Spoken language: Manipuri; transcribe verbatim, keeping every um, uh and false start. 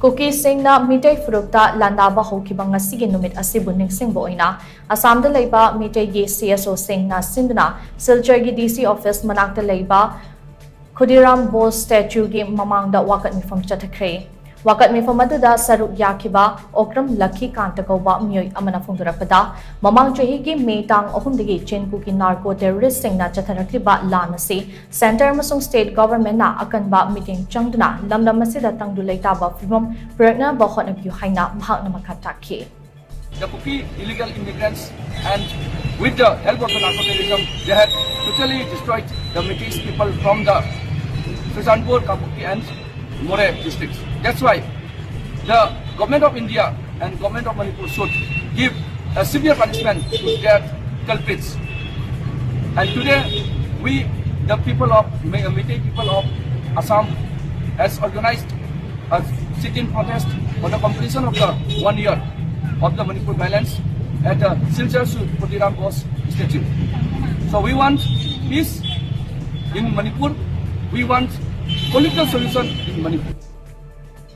ꯀꯨꯀꯤꯁꯤꯡꯅ ꯃꯤꯇꯩ ꯐꯨꯔꯨꯞꯇ ꯂꯥꯟꯗꯥꯕ ꯍꯧꯈꯤꯕ ꯉꯁꯤꯒꯤ ꯅꯨꯃꯤꯠ ꯑꯁꯤꯕꯨ ꯅꯤꯡꯁꯤꯡꯕ ꯑꯣꯏꯅ ꯑꯁꯥꯝꯗ ꯂꯩꯕ ꯃꯤꯇꯩꯒꯤ ꯁꯤ ꯑꯦꯁ ꯑꯣꯁꯤꯡꯅ ꯁꯤꯟꯗꯨꯅ ꯁꯤꯜꯆꯔꯒꯤ ꯗꯤ ꯁꯤ ꯑꯣꯐꯤꯁ ꯃꯅꯥꯛꯇ ꯂꯩꯕ ꯈꯨꯗꯤꯔꯥꯝ ꯕꯣꯁ ꯁ꯭ꯇꯦꯆꯨꯒꯤ ꯃꯃꯥꯡꯗ ꯋꯥꯀꯠ ꯃꯤꯐꯝ ꯆꯠꯊꯈ꯭ꯔꯦ꯫ ꯋꯥꯀꯠ ꯃꯤꯐꯝ ꯑꯗꯨꯗ ꯁꯔꯨꯛ ꯌꯥꯈꯤꯕ ꯑꯣꯀ꯭ꯔꯝ ꯂꯛꯈꯤ ꯀꯥꯟꯇ ꯀꯧꯕ ꯃꯤꯑꯣꯏ ꯑꯃꯅ ꯐꯣꯡꯗꯣꯔꯛꯄꯗ, ꯃꯃꯥꯡ ꯆꯍꯤꯒꯤ ꯃꯦ ꯇꯥꯡ ꯑꯍꯨꯝꯗꯒꯤ ꯆꯤꯟ ꯀꯨꯀꯤ ꯅꯥꯔꯀꯣ ꯇꯦꯔꯣꯔꯤꯁ꯭ꯠꯁꯤꯡꯅ ꯆꯠꯊꯔꯛꯂꯤꯕ ꯂꯥꯟ ꯑꯁꯤ ꯁꯦꯟꯇꯔ ꯑꯃꯁꯨꯡ ꯁ꯭ꯇꯦꯠ ꯒꯚꯔꯟꯃꯦꯟꯠꯅ ꯑꯀꯟꯕ ꯃꯤꯠꯌꯦꯡ ꯆꯪꯗꯨꯅ ꯂꯝꯗꯝ ꯑꯁꯤꯗ ꯇꯪꯗꯨ ꯂꯩꯇꯥꯕ ꯐꯤꯕꯝ ꯄꯨꯔꯛꯅꯕ ꯍꯣꯠꯅꯕꯤꯌꯨ ꯍꯥꯏꯅ ꯃꯍꯥꯛꯅ ꯃꯈꯥ ꯇꯥꯈꯤ꯫ The Kuki illegal immigrants, and with the help of the narco-terrorism, they had totally destroyed the Meiteis people from the Churachandpur, Kangpokpi and Moreh districts. That's why the government of India and government of Manipur should give a severe punishment to their culprits. And today, we, the people of Me- Meitei people of Assam, has organized a sit-in protest on the completion of the one year of the Manipur violence at the Silchar Sri Khadiram Bose statue. So we want peace in Manipur. We want political solution in Manipur.